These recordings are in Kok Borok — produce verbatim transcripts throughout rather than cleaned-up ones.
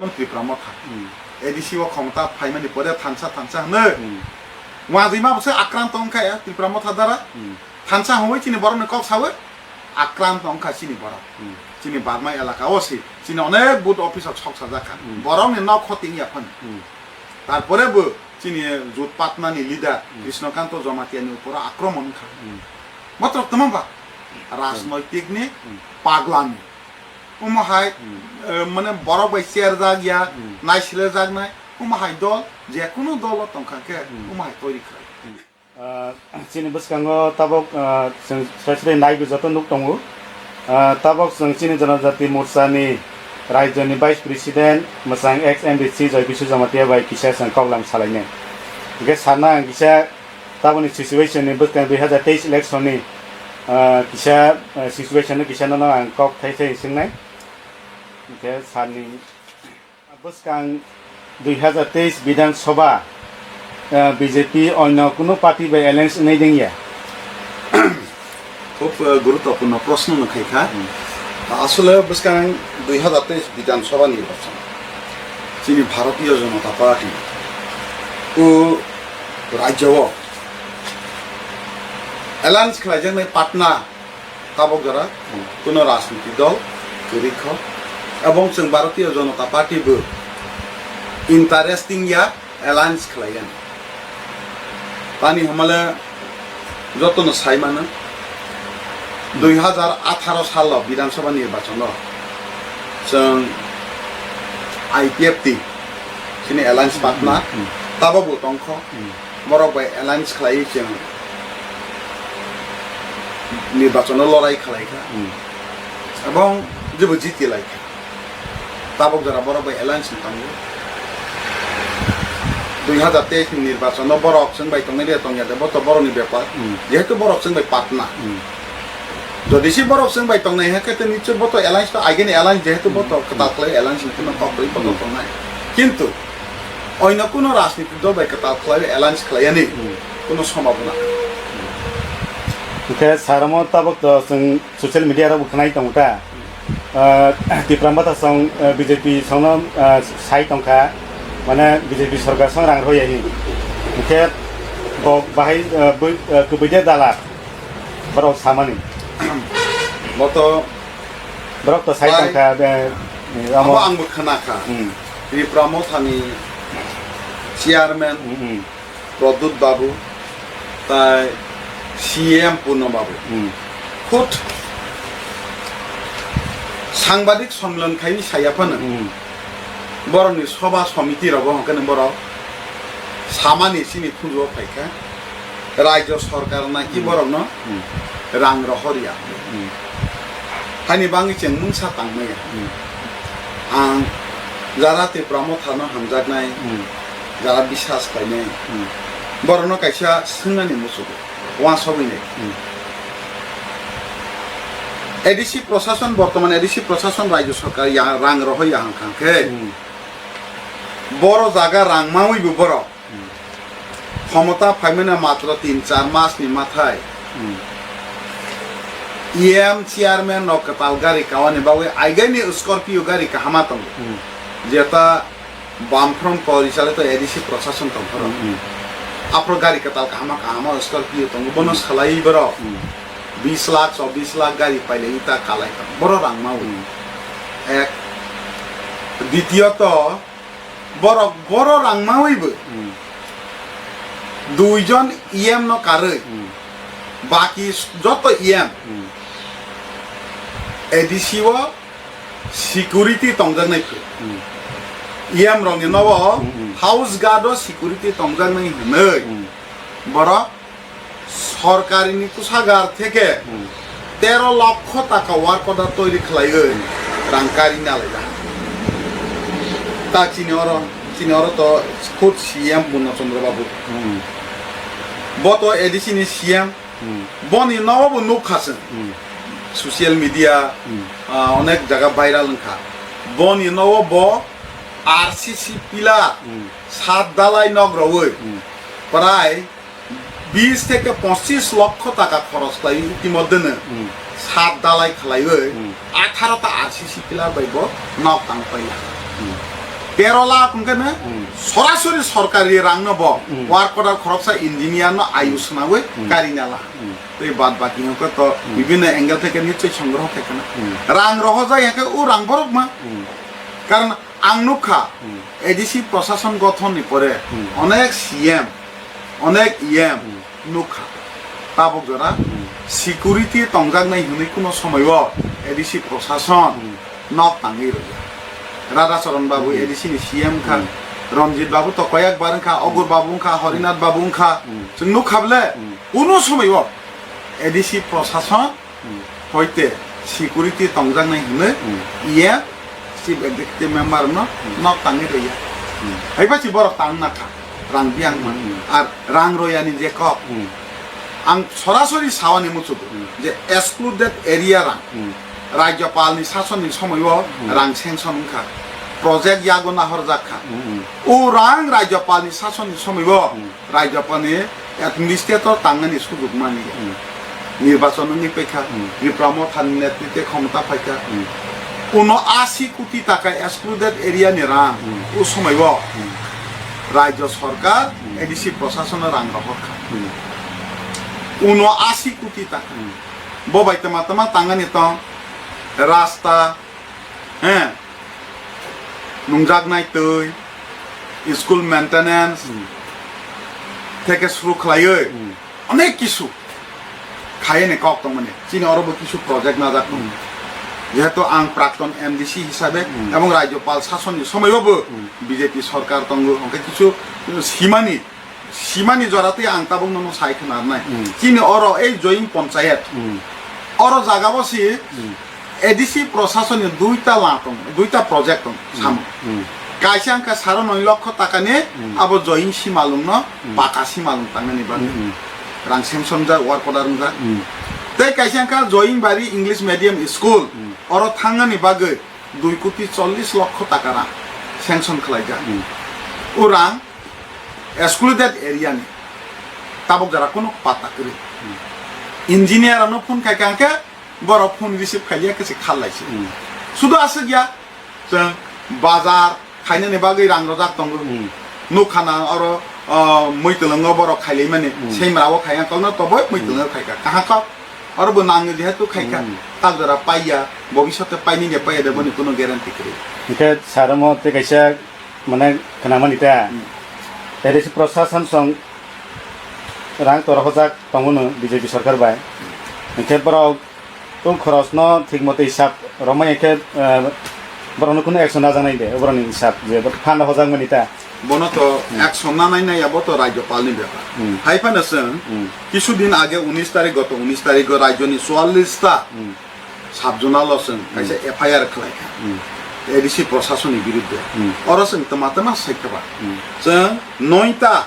Tripura Motha. Hmm. A D C o khomota phaimani pore thansa thansa hwnwi. Hmm. Wngwi ma bwswk akrant wngkha ya Tripura Motha dara. Hmm. Thansa hwnwi chini borokni kok sawi akrant wngkha chini borok. Hmm. Chini Barma elaka o si chini onek booth office o sok sajak kha. Hmm. Borokni nok khoti wngya phano. Hmm. Tarpore bo chini Jut Patna ni leader Hmm. Krishnakanto Jamatia ni uporo akromon wngkha. Hmm. Matrok tamo ba? Hmm. Rajnoitik ni Hmm. pagla ni. Omo hai, Hmm. eh, mane borok bai cherjak ya, Hmm. naisile jaknai, omo hai dol, je kunu dol o tongkha khe, Hmm. omo hai toiri khlai. Hmm. Ah, chini bwskango tabok, ah, chwng srai srai naiwi joto nuk tongo. Ah, tabok chwng chini Janajati Morcha ni Rajya ni Vice President, mwchang ex M D C Joy Bishu Jamatia bai kisa chwng koklam salainai. Hingke sana ang kisa Taboni situation ni bwskang dui hazar teis election ni, ah, kisa, ah, situation no kisa nono ang kok thai thai swngnai. Hingke sani bwskang dui hazar teis Bidhan Sabha, ah, B J P onno kunu party bai alliance wngnai dengya? Khub, ah, guruttopurno proshno no khai kha. Hmm. Asole bwskang dui hazar teis Bidhan Sabha nirbachon chini Bharatiya Janata Party o rajyo o alliance khlaijaknai Patna tabok jora Hmm. kuno rajniti dol kwrwi kho, ebong chwng Bharatiya Janata Party bo interesting ya alliance khlaiya. Tani hamale jotono sai mano, dui hazar atharo salo Bidhan Sabha nirbachon o chwng I P F T chini alliance partner Hmm. tabok bo tongkho. Hmm. Borok bai alliance khlaiwi chwng nirbachon o lorai khlai kha. Hmm. Ebong jebo jiti lai kha. Tabok jora borok bai alliance ni tongo. Dui hazar teis ni nirbachon o borok chwng bai tongnai de tongya de, bo to borok ni bepar. Hmm. Jehetu borok chwng bai partner. Hmm. Jodi si borok chwng bai tongnai hai khe, to nichoi bo to alliance to aigeni alliance, jehetu bo to Hmm. kwtal khlai alliance ni kheno kok bai bo to Hmm. tongnai. Kintu oino kuno rajniti dol bai kwtal khlai alliance khlaiyani Hmm. kuno sombhabona. Hingke sar omo tabok to chwng social media rok bo khwnai tongo ta. Ah, Tipra Motha song, ah, B J P song no, ah, sai tongkha, mane B J P sorkar song rang rwya hi. Hingke bo bahai, ah, bui, ah, kwbui de dala borok samani. Bo to Borok to sai Bai. tongkha, be, eh, Abo amo. Ang bo khna kha. Hmm. Tipra Motha ni chairman Hmm, hmm. Pradyut Babu, tai C M Purno Babu. Hmm. Khud sangbadik sommilan khai saya phano. Hmm. Borokni soba somiti rogo hwnkhe borok samani chini khunjuo phaikha. Rajyo sorkar naki Hmm. borokno Hmm. rang rohor ya. Hmm. Hani bangwi chwng mungsa tangmaya. Hmm. Ang jara Tipra Mothano hamjaknai, Hmm. jara bisas khlainai, Hmm. borokno kaisa swngnani muchugo, uansugwi nai. Hmm. A D C prosason, bortoman A D C prosason rajyo sorkar ya rang rohor ya hwnkha khe, Hmm. boro jaga rang mawibo borok Hmm. khomota phaimani matro tin char mas ni mathai Hmm. E M chairman no kwtal gari kawani bagwi aigani Scorpio gari kahama tongo. Hmm. Jeta Bamfront porichalitu A D C prosason tongphuru. Hmm, hmm. Aphuru gari kwtal kahama kahama Scorpio tongo. Bono Hmm. salai borok Hmm. bis lakh, chobis lakh gari pailai ta kalai tongo. Boro rang mawi. Hmm. Ek. Ditiyoto, borok boro rang mawibo Hmm. duijon E M no karwi Hmm. baki s-, joto E M Hmm. A D C o security tongjaknai khe. Hmm. E M rokni nogo Hmm, hmm. House Guard o security tongjaknai hwnwi Hmm. borok sorkarini kusagar theke Hmm. tero lokho taka work order toiri khlaiwi rang kari nalaijak. Ta chini oro, chini oro to khud C M Purno Chandra Babu. Hmm. Bo to A D C ni C M. Hmm. Boni nogo bo nukha chwng. Hmm. Social media, Hmm. ah, onek jaga viral wngkha. Boni nogo bo R C C pillar Hmm. sat dalai nok rogwi Hmm. prai bis theke pochis lokho taka khoros khlaiwi itimodheno Hmm. sat dalai khlaiwi Hmm. atharo ta R C C pillar bai bo nok tang paila. Hmm. Tero lakh hwnkhe no sorasori sorkari rang no bo work order khoroksa engineer no ayu swnawi kari nala. Tei bad baki hwnkhe to bibhinno angle theke nichoi songroho khe khna. Rang rohojak hwnkhe o rang borok ma. Karon ang nukha A D C prosason gothon ni pore onek C M, onek E M nukha. Tabuk jora security tongjaknai hwnwi kuno somoio A D C prosason nok tangwi rwya. Radhacharan babu A D C ni C M kha, Ranjit babu to koyakbar wngkha, Ogur babu wngkha, Horinath babu wngkha. Chwng nukha bole kuno somoio A D C prosason hoite security tongjaknai hwnwi E M, chief executive member no nok tangwi rwya. Haiba si borok tang nakha rang biyang man. Ar rang royani je kok, ang sorasori sawani muchugo je excluded area rang, Rajyapal ni sasoni somoio rang sanction wngkha, project yago nahorjak kha. O rang Rajyapal ni sasoni somoio Rajyapal ni administrator tangani sujug mani. Nirbachon wngwi paikha, Bipra Motha ni netritwe khomota phaikha. Uno asi koti taka excluded area ni rang o somoio Rajya Sarkar A D C prosasono rang rohorkha. Uno asi koti taka. Bo bai tama tama tangani tong, rasta, he, nungjaknai twi, school maintenance theke suru khlaiwi onek kisu khaiyani kok tongmani. Chini oro bo kisu project najak tongo. Jehetu ang prakton M D C hisabe ebong Rajyapal sasonni somoio bo B J P sorkar tongo, hwnkhe kisu simani, simani jora twi ang tabuk nono sai khna rwnai. Chini oro ei Join Panchayat, oro jaga bo si A D C prosasonni duita la tong, duita project tong samo. Kaisa wngkha saro noi lokho takani abo Join Simalung no paka Simalung tangnani bagwi rang sanction jak, work order wngjak. Tei kaisa wngkha Join Bari English Medium School, oro thangnani bagwi dui koti chollish lokho taka rang sanction khlaijak. O rang excluded area ni, tabuk jora kuno pata kwrwi. Engineer no phone khai kha hwnkhe borok phone receive khailiya khe se khallai se. Sudu aswk ya, chwng bazar khainani bagwi rang rojak tongo. Nukha na oro, o, Muitwlwngo borok khailaimani. Semra o khai kha kokno toboi Muitwlwngo khai kha. Kaham kok oro bo nango jehetu khai kha. Tabuk jora paiya, bobishote paini de paiya de boni kuno guarantee kwrwi. Hwnkhe sir omo tei kaisa mane khnamani ta. A D C prosason song rang tor hojak tongo no B J P sorkar bai. Hwnkhe borok tong khorosno thik motoi hisab romai khe, eh, borokno kunu action najaknai de, borokni hisab je bo phan hojakmani ta. Bono to action nanai nai abo to Rajyapalni bepar. Hai phano chwng kisu din age unis tarik, goto unis tarik o rajyoni chuallish ta sub-zonal o chwng kaisa F I R khlai kha A D C prosasonni biruddhe. Oro chwng tama tama sai kha ba. Chwng noita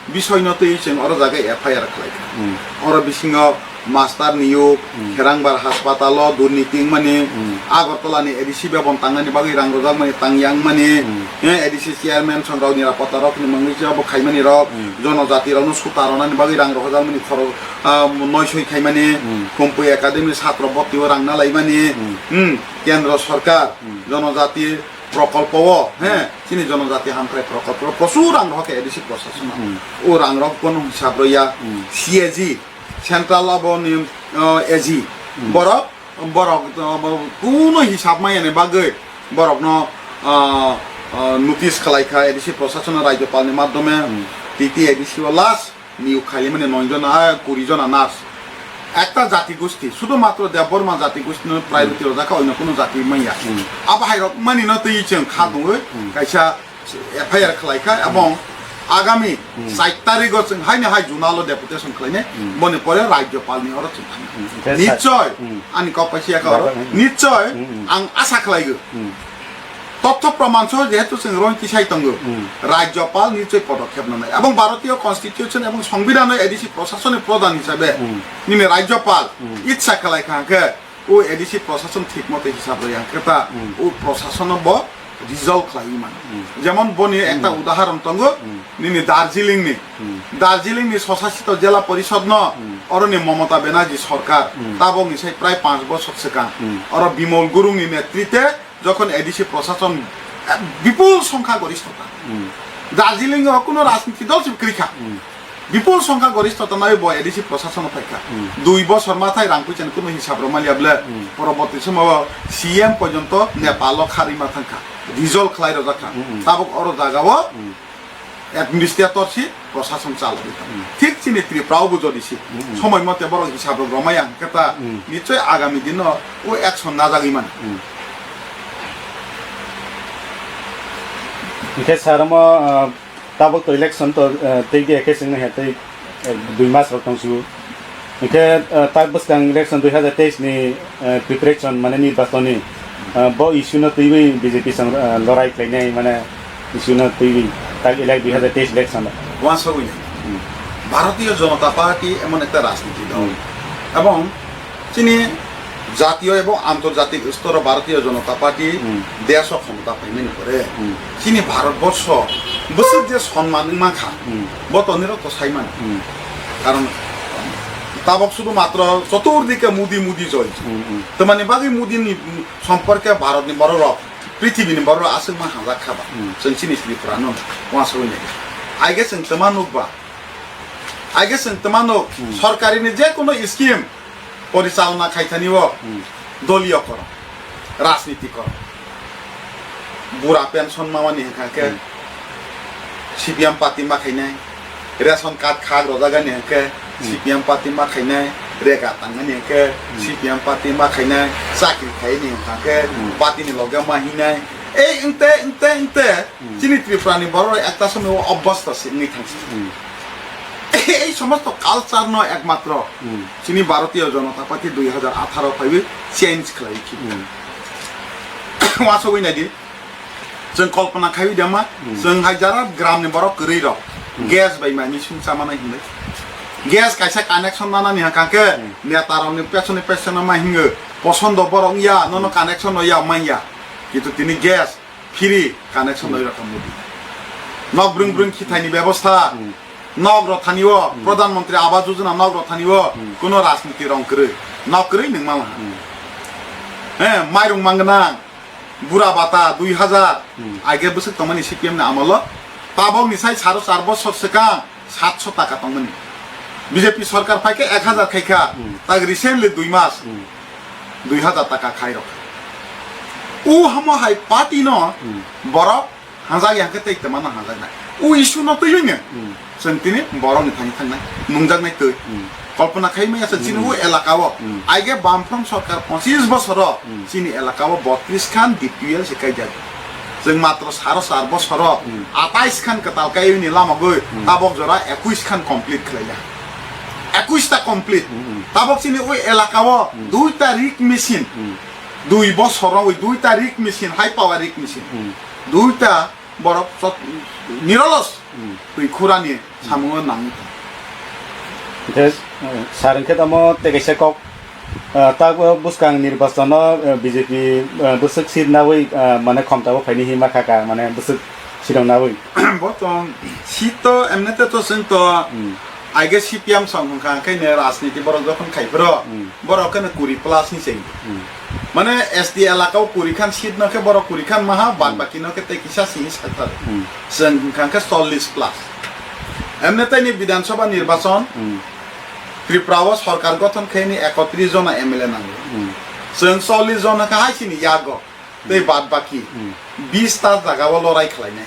bisoino twi chwng oro jaga F I R khlai kha. Oro bisingo master niyok, Kherangbar haspatalo durniti wngmani, Agartala ni A D C bebon tangnani bagwi rang rojakmani, tangyangmani, eh, A D C chairman songrok nirapotta rokni mungwi se abo khaimani rok, jonojati rokno suta ronani bagwi rang rohorjakmani khorok, ah, noisoi khaimani, Khumpui Academy satro bhorti o rang nalaimani, hmm, Kendro Sorkar, jonojati prokolpo o, he, chini jonojati hamkrai prokolpo o prochur rang rohor khe A D C prosasonno. O rang rok bono hisab roya, C A G, central aboni, uh, A G, borok, borok, uh, kuno hisab maya ni bagwi borokno, uh, uh, notice khlai kha A D C prosasonno Rajyapalni madhyome, T T A D C o last niyok khaimani noi jona, ah, kuri jona nurse. Ekta jati gosti, sudhumatro Debbarma jati gostino priority rojak kha, oino kuno jati manya. Abo hai rok mani no twi chwng kha tongwi kaisa F I R khlai kha, ebong agami char tarigo chwng haino hai zonalo deputation khlainai, boni pore Rajyapalni oro chwng thangna. Nichoi, ani kok paisa ya kha oro, nichoi ang asa khlaigo. Totho proman soho jehetu chwng rong tisai tongo, Rajyapal nichoi podokhep nanai. Ebong Bharatiyo Constitution ebong Songbidan o A D C prosasoni prodhan hisabe nini Rajyapal itsa khlai kha hwnkhe o A D C prosason thik mote hisab rwya hwnkhe ta o prosasono bo resolve khlaiwi mano. Jemon boni ekta udaharon tongo, nini Darjeeling ni, Darjeeling ni Swsasito Jela Porishod no oroni Mamata Banerjee sorkar tabok ni sai prai panch bochor swkang oro Bimol Gurung ni netrite jokhon A D C prosason Bipul songkha goristota. Hmm. Darjeeling o kuno rajniti dol se kwrwi kha. Hmm. Bipul songkha goristota nai bo A D C prosason o phai kha. Hmm. Dui bosor mathai rang puichani kuno hisab rw manya ble. Hmm. Poroborti somo o C M porjonto Nepal o kharwi ma thang kha. Dissolve khlai rw jak kha. Hmm. Tabuk oro jaga o Hmm. administrator si prosason chalwi tong. Hmm. Thik chini Tripura o bo jodi si Hmm. somoi mote borok hisab rok rw maya hwnkhe ta Hmm. nichoi agami dino o action najagwi mano. Hmm. Hwnkhe sir omo, ah, tabuk to election to, ah, tei di khe swngna he tei, eh, dui mas rok tong su. Hwnkhe, ah, tak bwskang election dui hazar teis ni, ah, preparation mane nirbachon ni, ah, bo issue no twiwi B J P sang, ah, lorai khlainai mane issue no twiwi tak elek dui hazar teis election. Wansugwi Hmm. Bharatiya Janata Party emon ekta rajniti dol. Hmm. Ebong chini jatiyo ebong antorjatik storo Bharatiya Janata Party Hmm. deso khomota phaimani pore Hmm. chini Bharat borsho bwswk je sonman wngma kha Hmm. bo tonirok to saimani. Hmm. Karon tabok sudu matro choturdike Modi, Modi joi. Hmm, hmm. Tamani bagwi Modi ni somporke Bharat ni borok rok, prithibi ni borok rok aswk ma hamjak kha ba. Hmm. Chwng chini Tripura no wansugwi nai. Aige chwng tama nuk ba? Aige chwng tama nuk Hmm. sorkari ni je kono scheme porichalona khaithani o Hmm. doliyo korom, rajniti korom. Bura pension mamani hwnkha khe Hmm. C P M party ma khainai, ration card khak rojagani hwnkhe Hmm. C P M party ma khainai, rega tangmani hwnkhe Hmm. C P M party ma khainai, chakri khaini hwnkha khe Hmm. party ni loge ma hinai. Ei wngte, wngte, wngte Hmm. chini Tripura ni borok ekta somoi o obostha se wngwi thangsi. Hmm. Ei somosto culture no ekmatro Hmm. chini Bharatiya Janata Party dui hazar atharo phaiwi change khlai khi. Hmm. Wasogwi naidi, chwng kolpona khaiwi dama, Hmm. chwng hai jara gram ni borok kwrwi rok Hmm. gas bai mai machine chamana hinwi. Gas kaisa connection nanani hwnkha khe Hmm. neta rok ni pesoni pesona ma hingo posondo borok ya nono Hmm. connection no ya manya. Kintu tini gas free connection Hmm. rw rwkha Modi. Nok brwng brwng khithaini bebosta, Hmm. nok rw thani o, Hmm. Pradhan Mantri Awas Yojana nok rw thani o, Hmm. kuno rajniti rong kwrwi, nok kwrwi nwng mala. Hmm. He, mairung mangna, bura bata dui hazar, Hmm. aige bwswk tongmani C P M ni amolo, tabok ni sai saro char bosor swkang, satso taka tongmani. B J P sorkar phaikhe ek hazar khaikha, Hmm. tak recently dui mas, Hmm. dui hazar taka khairok. O hamo hai party no Hmm. borok hanjak ya khe tei tongmano hanjaknai. O issue no twiwi no Hmm. chwng tini borok ni thani thangnai, nungjaknai twi. Hmm. Kolpona khai maya se chini Hmm. o elaka o. Hmm. Aige Bamfront sorkar pochis bosoro Hmm. chini elaka o botris khan D P L se kaijak. Chwng matro saro char bosoro Hmm. atais khan kwtal kaiwi ni lama gwi Hmm. tabok jora ekuis khan complete khlaila. Ekuis ta complete. Hmm. Tabok chini o elaka o Hmm. duita rig machine. Hmm. Dui bosor o dui ta rig machine, high power rig machine. Hmm. Dui ta borok chot-, nirolos Hmm. twi khurani samungo nang. Hwnkhe, eh, sir, hwnkhe tamo tei kaisa kok, eh, tak bwskang nirbachon o, eh, B J P, eh, bwswk seat nawi, eh, mane khomta o phaini hinma kha ka, mane bwswk seat rok nawi. Bo tong seat to emne te to chwng to Hmm. aige C P M song hwnkha khe ne rajniti borok jokhon khai phro Hmm. borok khe ne kuri plus ni cheng. Hmm. Mane S T elaka o kuri khan seat no khe borok kuri khan maha, bad Hmm. baki no khe tei kisa sini saithar. Hmm. Chwng hwnkha khe chollish plus. Emne tei ni Bidhan Sabha nirbachon Hmm. Tripura o sorkar gothon khe ni ekotris jona M L A nango. Hmm. Chwng chollish jona khe hai sini yago. Tei bad baki Hmm. bish ta jaga o lorai khlainai.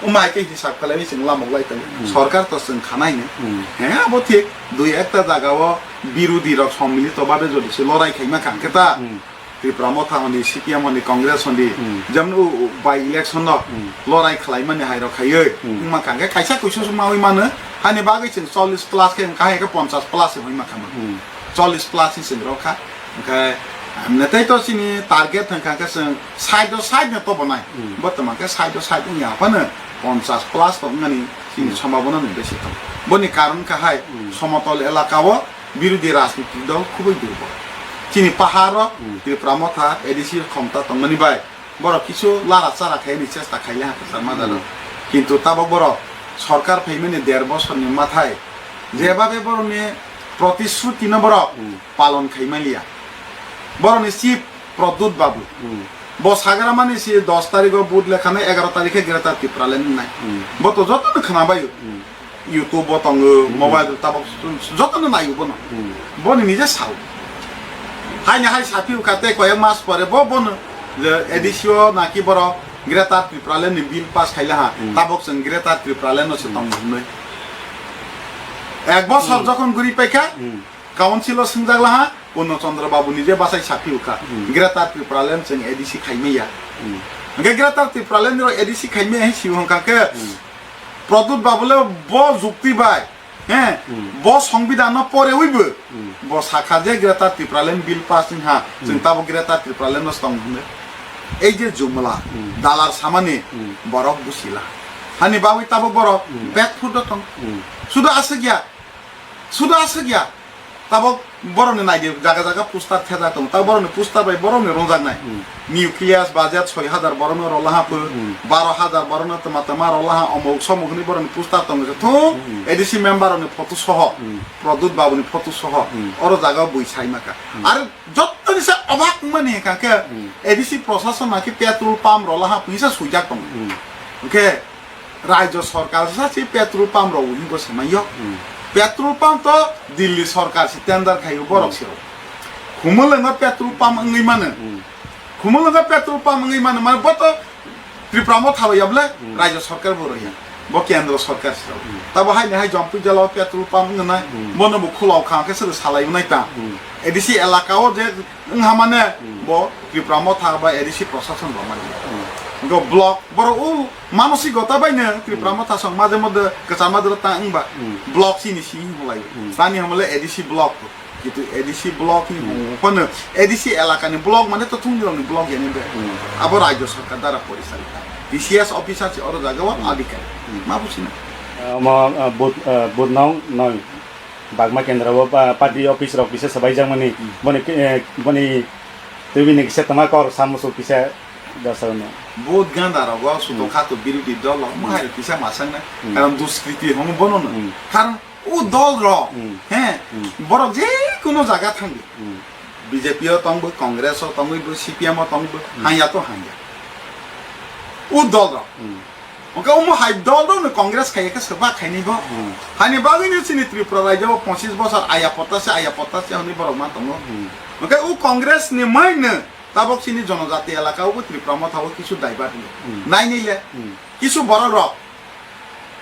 Umai khe hisab khlaiwi chwng lamok lai tongo. Hmm. Sorkar to chwng khanai no. Hmm. He, abo thik. Dui ekta jaga o birodhi rok sommilito babe jodi se lorai khaima kha hwnkhe ta Hmm. Tripura Motha hwnwi, C P M hwnwi, Congress hwnwi, Hmm. jemon o, o by election no Hmm. lorai khlaimani hai rok khaiwi Hmm. wngma kha hwnkhe kaisa kuisu mawi mano. Hani bagwi chwng chollish plus khe wngkha hai khe ponchash plus se wngma kha mano. Hmm. Chollish plus se chwng rw kha. Hwnkhe, amne tei to chini target hwnkha khe chwng side o side no to bo nai. Hmm. Bo tongma khe side o side wngya phano ponchash plus to wngnani chini Hmm. sombhabona no besi tong. Boni karon kha hai Hmm. somotol elaka o birodhi rajniti dol khubui durbol. Chini pahar o Hmm. Tripura Motha A D C khomta tongmani bai borok kisu lara chara khaini chesta khaile ha kwchar madaro. Hmm. Kintu tabok borok sorkar phaimani der bosor ni mathai Hmm. jebabe borok ni protishruti no borok Hmm. palon khai maliya. Borok ni chief Pradyut Babu. Hmm. Bo sagramani si dos tarikh o vote lekha nai, egaro tarikh khe Greater Tipraland wngnai. Hmm. Bo to jotono khwnabaio. Hmm. YouTube bo tongo, hmm, mobile tabok jotono naio bono. Hmm. Boni nije sao. Haini hai saphio kha tei koyek mas pore bo bono je A D C o naki borok Greater Tipraland ni bill pass khaila ha. Hmm. Tabok chwng Greater Tipraland no se, hmm, tongo hwnwi. Ek bosor, hmm, jokhon guri paikha, hmm, council o swngjak laha, Purno Chandra Babu nije bachai saphio kha. Hmm. Greater Tipraland chwng A D C khaimaya. Hmm. Hwnkhe Greater Tipraland rok A D C khaimaya hai sio hwnkha khe, hmm, Pradyot Babu le bo jukti bai, he, hmm, bo Songbidan no porewibo, hmm, bo sakha je Greater Tipraland bill pass wngha, chwng, hmm, tabo Greater Tipraland no tong hwnwi. Ei je jumla, hmm, dalar samani, hmm, borok busila. Hani bagwi tabo borok, hmm, bag phudo tong. Hmm. Sudo aswk ya. Sudo aswk ya. Tabok borokni naidi jaga jaga poster thejak tongo. Tabok borokni poster bai borokni rwjaknai. Hmm. Nucleus budget soi hajar borokno rwlaha pho, hmm, baro hajar borokno tama tama rwlaha, omok somok hwnwi borokni poster tongo je thung, hmm, A D C member rokni photo soho, hmm, Pradyot Babuni photo soho, hmm, oro jaga bui sai maka. Hmm. Ar jottoni se obak wngmani hwnkha khe, hmm, A D C prosason naki petrol pump rwlaha pho hwnwi se swijak tongo. Hmm. Hwnkhe Rajya sorkar sa si petrol pump rok wngwi bo swmai yo. Hmm. Petrol pump to Delhi sorkar si tender khai o borok, hmm, si rok. Khumulwngo petrol pump wngwi mano. Hmm. Khumulwngo petrol pump wngwi mano. Mane bo to Tripura Motha rw ya bole, hmm, Rajya sorkar bo rw ya. Bo kendro sorkar si rok. Hmm. Tabo hai ni hai Jampui jala o petrol pump wngwi nai. Hmm. Bono bo khulao kha khe sero salai wnai ta. Hmm. A D C elaka o je wngha mane, hmm, bo Tripura Motha ba A D C prosason rok mani. Hmm. Go block borok o manusigota bai no Tripura, hmm, Motha song maje mode kwchama doro ta wngba, hmm, block chini si hinwi lai. Hmm. Tani hamle A D C block. Kitu A D C block ni, hmm, hwngo phano A D C elaka ni block mane to thung dirok ni block yani be. Hmm. Abo Rajya Sorkar dara porisalita. T C S officer si oro jaga o, hmm, adhikari. Hmm. Ma busi na. Omo, ah, bud, ah, bud nong noi. Bagma kendra o, ah, party office rok kisa sabai jak mani. Hmm. Boni, eh, boni twi bini kisa tama kor samusu kisa dasa no. Bud ganda rogo suto, hmm, khato birodhi dol rok, hmm, mahai kisa masang na. Hmm. Karon duskriti hono bono no. Hmm. Karon o dol rok, hmm, he, hmm, borok je kono jaga thangdi. Hmm. B J P o tongbo, Congress o tongbo, C P M o tongbo, hmm, hanya to hanya. O dol rok. Hmm. Hwnkhe omo hai dol rok no Congress khaiya khe swbak khainai bo. Hmm. Hani bagwi no chini Tripura rajyo o pochish bosor aya potta se, aya potta se hwnwi borok ma tongo. Hmm. Hwnkhe o Congress ni mai no tabok chini jonojati elaka o bo Tripura Motha o kisu daibar hinwi. Hmm. Nai nai le. Hmm. Kisu borok rok.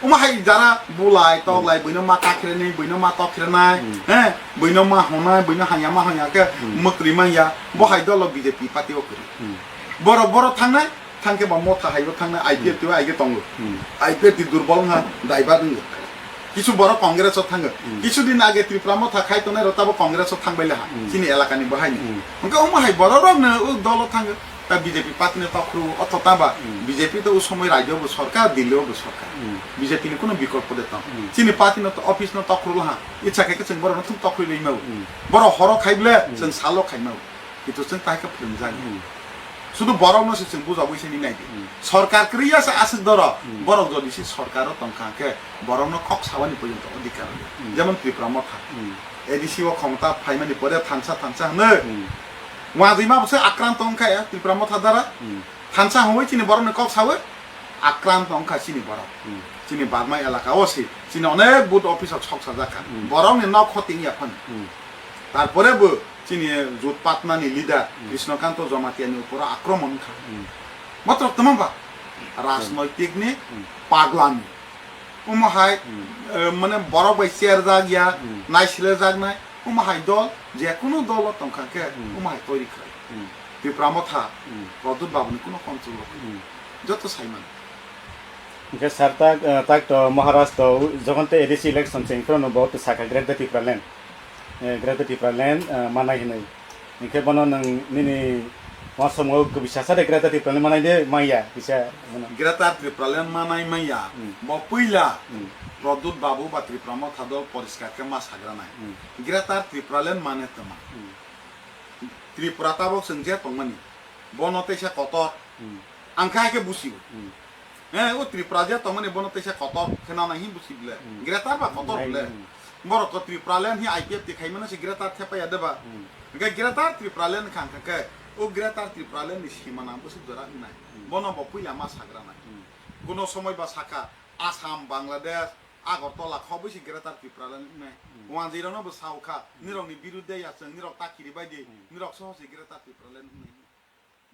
Omo hai jara bulai, toklai, hmm, buino ma kakhrenai, buino ma tokkhrenai, hmm, he, buino ma honai, buino hanya ma hanya khe, hmm, mwtwi manya, bo hai dolo B J P party o kwrwi. Hmm. Borok, borok thangnai, thangkhe ba Motha hai o thangnai, I P F T, hmm, o aige tongo. Hmm. I P F T durbol wngha, daibar wngya. Kisu borok Congress o thango. Hmm. Kisu din age Tripura Motha khai tongnai rok tabo Congress o thangbai laha. Hmm. Chini elaka ni bahai ni. Hmm. Hwnkhe omo hai borok rok no o dolo thango. Ta B J P party no tokhru o, otho ta ba, hmm, B J P to o somoi rajyo bo sorkar, Delhi o bo sorkar. Hmm. B J P ni kuno bikolpo de tong. Hmm. Chini party no to office no tokhru laha. Icha khe khe chwng borok no thum tokhru rwi mau. Hmm. Borok horo khai ble, hmm, chwng salo khai mau. Kitu chwng tai khe phwrwngjak. Hmm. Sudu borok no se chwng bujagwi se ni nai di. Hmm. Sorkar kwrwi ya se aswk doro, hmm, borok jodi se sorkar o tong kha khe borok no kok sawani porjonto odhikar rw ya. Hmm. Jemon Tripura Motha. Hmm. A D C o khomota phaimani pore thansa thansa hwnwi. Hmm. Wngwi ma bwswk akranto wngkha ya Tripura Motha dara. Hmm. Thansa hwnwi chini borokni kok sawi akranto wngkha chini borok. Hmm. Chini Bagma elaka o si chini onek booth office rok sok sajak kha. Hmm. Borokni nok khoti wngya phano. Hmm. Tarpore bo chini Jut Patna ni leader, hmm, Krishnakanto Jamatia ni uporo akromon wngkha. Hmm. Matro tamo ba? Hmm. Rajnoitik ni, hmm, pagla ni. Omo hai, hmm, eh, mane borok bai cherjak ya, hmm, naisile jaknai, omo hai dol, je kunu dol o tong kha khe, hmm, omo hai toiri khlai. Hmm. Tipra Motha, hmm, Pradyot Babu ni kuno control o. Hmm. Joto sai mano. Hwnkhe sir tak, eh, tak to Maharaj to, jokhon te A D C election cheng phano bo to sakha Greater Tipraland. Eh, Greater Tipraland, eh, manai hinwi. Hinkhe bono nwng nini wansukmung o kubui sasa de Greater Tipraland manai de manya kisa bono. Greater Tipraland manai manya. Hmm. Bo puila, hmm, Pradyot Babu ba Tipra Motha dol poriskar khe ma sagranai. Hmm. Greater Tipraland mane tma. Hmm. Tripura tabok chwng je tongmani. Bono teisa kotor. Hmm. Ang khe hai khe busibo. Hmm. Eh, o Tripura je tongmani bono teisa kotor khe nana hi busi bile. Hmm. Greater ba kotor bile. Hmm. Borok to Tipraland hi I P F T khai mano se Greater thepa ya de ba. Hmm. Hwnkhe Greater Tipraland kha hwnkha khe O Greater Tipraland ni simana bwswk jora wngnai. Hmm. Bono bo puila ma sagra nai. Hmm. Kuno somoi ba sakha Assam, Bangladesh, Agartala kho bwswk Greater Tipraland wngnai. Hmm. Wanjwi rokno bo saukha, hmm, nirokni birudde ya chwng, nirok ta kiribai di, hmm, nirok sohose Greater Tipraland wngnai.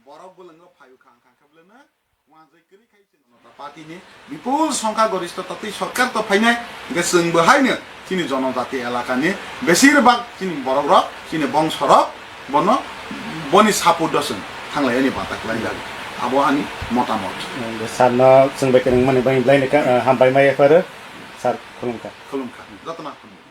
Borok bwlwng rok phaio kha, ang kha khe bwlwng no wanjwi kwrwi khai chwng Janata Party ni bipul songkha goristota twi sorkar to phainai, hingkhe chwng bo haino chini jonojati elaka ni besir bak chini borok rok, chini bongso rok bono boni support o chwng thanglai ani bata khlai jago. Abo ani motamot. Sir no chwng bai kwrwng mani bagwi belai ni ka-, hambai ma yapharo. Sir, khulumkha. Khulumkha. Jotono khulumkha.